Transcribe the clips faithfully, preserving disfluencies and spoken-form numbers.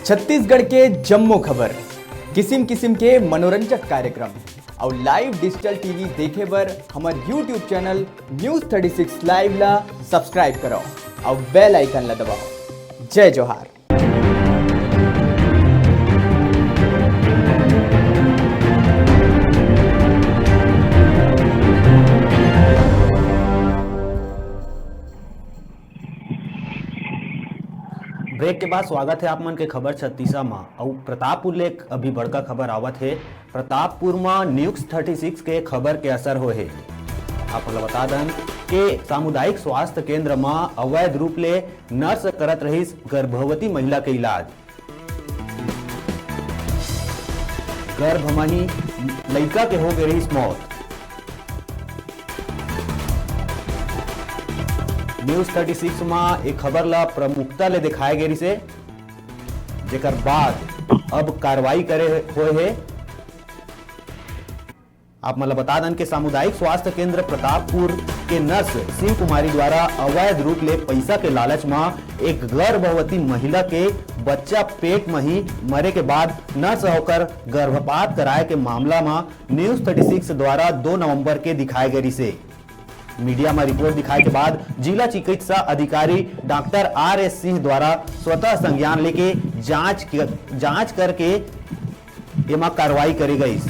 छत्तीसगढ़ के जम्मो खबर, किसिम किसिम के मनोरंजक कार्यक्रम अउ लाइव डिजिटल टीवी देखे बर हमर YouTube channel news thirty six live ला सब्सक्राइब करव अउ बेल आइकन ला दबाव। जय जोहार। ब्रेक के बाद स्वागत हे आप मन के खबर छत्तीसा म। अउ प्रतापपुर ले एक अभी बड़का खबर आवत हे। प्रतापपुर म न्यूज़ थर्टी सिक्स के खबर के असर होए हे। आप मन ल बता दन के सामुदायिक स्वास्थ्य केंद्र म अवैध रूप ले नर्स करत रहिस गर्भवती महिला के इलाज। गर्भ म ही लइका के हो गे रहिस मौत। न्यूज़ थर्टी सिक्स म ए खबर ल प्रमुखता ले दिखाए गे रिसे, जेकर बाद अब कार्रवाई करे होए हे। आप मन ल बता दन के सामुदायिक स्वास्थ्य केंद्र प्रतापपुर के नर्स शिव कुमारी द्वारा अवैध रूप ले पैसा के लालच म एक गर्भवती महिला के बच्चा पेट म ही मरे के बाद नर्स ह ओकर गर्भपात कराए के मामला म न्यूज़ थर्टी सिक्स द्वारा दो नवंबर के दिखाए गे रिसे। मीडिया म रिपोर्ट दिखाए के बाद जिला चिकित्सा अधिकारी डॉक्टर आर एस सिंह द्वारा स्वतः संज्ञान लेके जांच के, जांच करके एमा कार्रवाई करे गईस।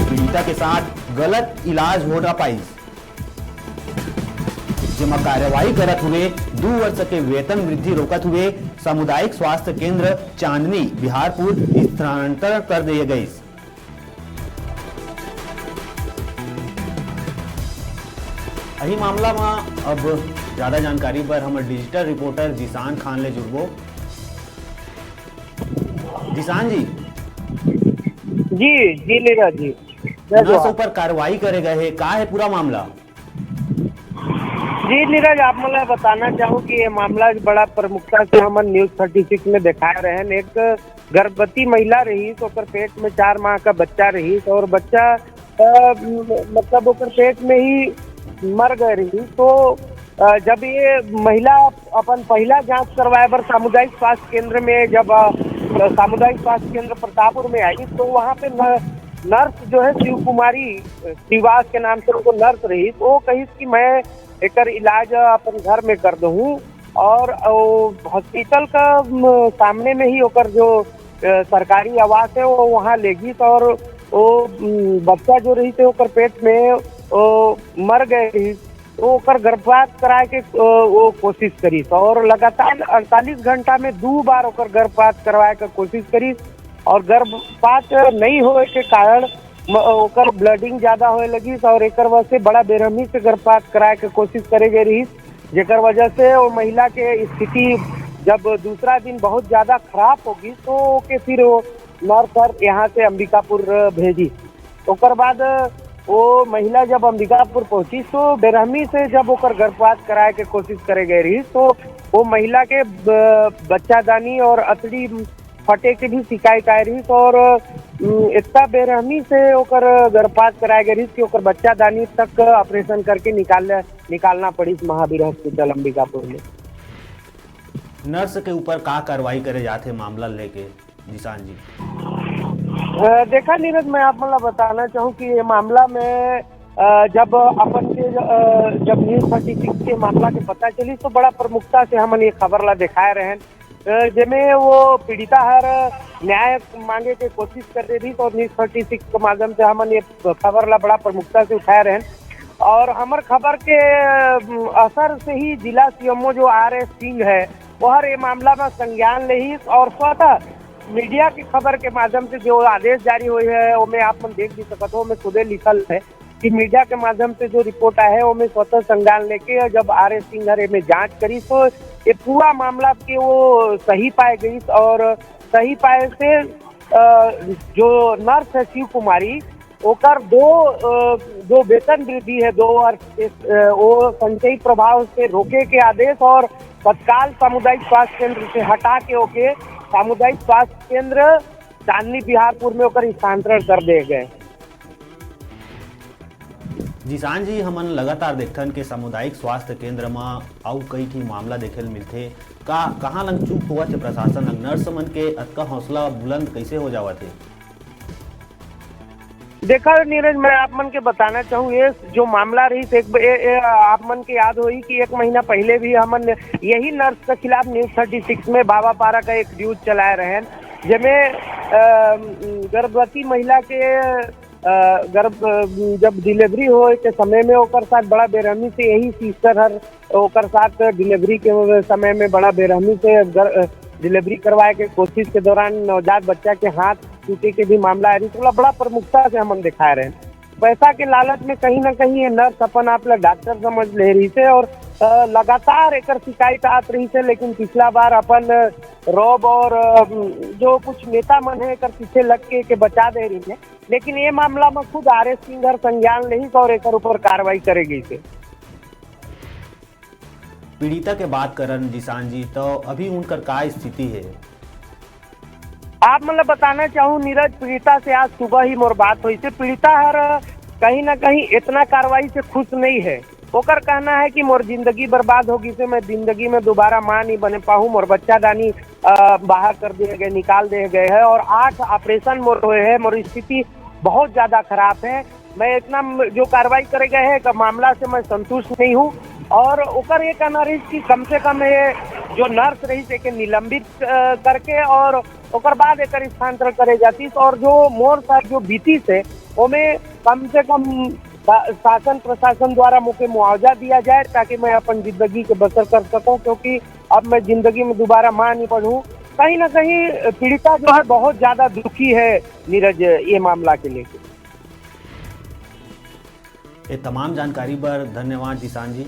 पीड़िता के साथ गलत इलाज हो ना पाइस, जेमा कार्रवाई करत हुए दू वर्ष के वेतन वृद्धि रोकत हुए सामुदायिक स्वास्थ्य केंद्र चांदनी बिहारपुर स्थानांतरण कर दिए गईस। अही मामला म अब ज्यादा जानकारी बर हमर डिजिटल रिपोर्टर जीशान खान ले जुड़बो। जीशान जी। जी, जी नीरज जी। जय नर्स जोहार। ऊपर कार्रवाई करे गए हे, का हे पूरा मामला? जी नीरज, आप मन ल बताना चाहूँ कि ये मामला बड़ा प्रमुखता से हमन न्यूज़ थर्टी सिक्स में दिखा रहे हैं। एक गर्भवती महिला रहिस, ओकर पेट में चार माह का बच्चा रहिस और बच्चा, अ, म-, मतलब ओकर पेट में ही मर गए रहिस। तो, अ, जब ये महिला अपन पहला जांच करवाए बर सामुदायिक स्वास्थ्य केंद्र में, जब, अ, सामुदायिक स्वास्थ्य केंद्र प्रतापपुर में आई, तो वहाँ पे न-, नर्स जो है शिव कुमारी, अ, श्रीवास के नाम से उनको नर्स रहिस, वो कहिस कि मैं एकर इलाज अपन घर में कर दूँ। और वो हॉस्पिटल का, म, सामने में ही ओकर जो, अ, सरकारी आवास है, वो वहाँ ले गईस और वो, म, बच्चा जो रहिस ओकर पेट में, वो मर गए रहिस। तो ओकर गर्भपात कराए के, अ, वो कोशिश करिस और लगातार अड़तालीस घंटा में दू बार ओकर गर्भपात करवाए के कोशिश करिस और गर्भपात नहीं होए के कारण म-, ओकर ब्लीडिंग ज्यादा होए लगिस और एकर वजह से बड़ा बेरहमी से गर्भपात कराए के कोशिश करे गए रहिस, जेकर वजह से वो महिला के स्थिति जब दूसरा दिन बहुत ज्यादा खराब हो गई, तो ओके फिर वो नर्स हर यहाँ से अंबिकापुर भेजी। ओकर बाद वो महिला जब अंबिकापुर पहुंची, तो बेरहमी से जब ओकर गर्भपात कराए के कोशिश करे गए रही, तो वो महिला के ब-, बच्चादानी और अतड़ी फटे के भी शिकायत आए रही। और, उम, इतना बेरहमी से ओकर गर्भपात कराए गए रही कि ओकर बच्चादानी तक ऑपरेशन करके निकाल, निकालना पड़ी महावीर हॉस्पिटल अंबिकापुर में। नर्स के ऊपर का कार्रवाई करे जाथे मामला लेके, जीशान जी? अ, देखा नीरज, मैं आप मन ला बताना चाहूँ कि ये मामला में, अ, जब अपन के, अ, जब न्यूज़ थर्टी सिक्स के मामला के पता चली, तो बड़ा प्रमुखता से हमन ये खबर ला दिखाए रहेन। अ, जेमे वो पीड़िता हर न्याय मांगे के कोशिश कर रही थी, तो न्यूज़ थर्टी सिक्स के माध्यम से हमन ये खबर ला बड़ा प्रमुखता से उठाए रहेन। और हमर खबर के, अ, असर से ही जिला सीएमओ जो आर एस सिंह है, वो हर ये मामला में संज्ञान लेहिस और स्वतः मीडिया की खबर के माध्यम से जो आदेश जारी हुए है, वो मैं आप मन देख भी सकत हो, मैं खुदे लिखल है कि मीडिया के माध्यम से जो रिपोर्ट आए है, वो मैं स्वतः संज्ञान लेके जब आर एस सिंह हर एमे जांच करी, तो ये पूरा मामला के वो सही पाए गई और सही पाए से, अ, जो नर्स है शिव कुमारी, ओकर दो, अ, जो वेतन वृद्धि है दो वर्ष के, अ, वो संचयी प्रभाव से रोके के आदेश और तत्काल सामुदायिक स्वास्थ्य केंद्र से हटा के ओके सामुदायिक स्वास्थ्य केंद्र चांदनी बिहारपुर में ओकर स्थानांतरण कर दिए गए। जिशान जी, हमन लगातार देखथन के सामुदायिक स्वास्थ्य केंद्र म अउ कई ठी मामला देखे ल मिलथे। का, कहाँ लंग चूक होवत हे प्रशासन लंग? नर्स मन के अतका हौसला बुलंद कइसे हो जावत हे? देखा नीरज, मैं आप मन के बताना चाहूँ, ये जो मामला रही, एक ए, ए, आप मन के याद होही कि एक महीना पहले भी हमन यही नर्स के खिलाफ न्यूज थर्टी सिक्स में बाबा पारा का एक न्यूज चलाए रहे, जेमे गर्भवती महिला के गर्भ जब डिलीवरी हो के समय में ओकर साथ बड़ा बेरहमी से यही सिस्टर हर ओकर साथ डिलीवरी के समय में बड़ा बेरहमी से डिलीवरी करवाए के कोशिश के दौरान नवजात बच्चा के हाथ टूटे के भी मामला आए रही, तो बड़ा प्रमुखता से हमन दिखाए रहे। पैसा के लालच में कहीं ना कहीं ये नर्स अपन आप ला डॉक्टर समझ ले रही थे और लगातार एक शिकायत आत रही थे, लेकिन पिछला बार अपन रौब और जो कुछ नेता मन है एक पीछे लग के, के बचा दे रही है। लेकिन ये मामला में खुद आर एस सिंह हर संज्ञान लेहिस और एक ऊपर कार्रवाई करे गई थे। पीड़िता के बात करन जिशान जी, तो अभी उनकर का स्थिति है? आप मतलब बताना चाहूँ नीरज, पीड़िता से आज सुबह ही मोर बात हुई से पीड़िता हर कहीं ना कहीं इतना कार्रवाई से खुश नहीं है। ओकर कहना है कि मोर जिंदगी बर्बाद हो गई से, मैं जिंदगी में दोबारा माँ नहीं बने पाऊँ, मोर बच्चा दानी बाहर कर दिए गए, निकाल दिए गए हैं और आठ ऑपरेशन मोर हुए हैं, मोर स्थिति बहुत ज्यादा खराब है। मैं इतना जो कार्रवाई करे गए है मामला से मैं संतुष्ट नहीं हूँ। और ओकर ये कहना रही कि कम से कम ये जो नर्स रही से के निलंबित करके और ओकर बाद एक स्थानांतरण करे जाती और जो मोर साथ जो बीती से ओमे कम से कम शासन प्रशासन द्वारा मुझे मुआवजा दिया जाए, ताकि मैं अपन जिंदगी के बसर कर सकूं, क्योंकि अब मैं जिंदगी में दोबारा मां नहीं पढ़ूं। कहीं ना कहीं पीड़िता जो है बहुत ज्यादा दुखी है नीरज, ये मामला के लेकर। ये तमाम जानकारी बर धन्यवाद जिशान जी।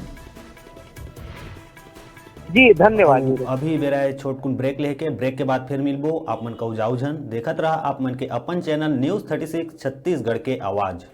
जी धन्यवाद। अभी बेरा छोटकुन ब्रेक लेके, ब्रेक के बाद फिर मिलबो। आप मन कहू जाऊ झन, देखत रहा आप मन के अपन channel news thirty six Chhattisgarh के आवाज।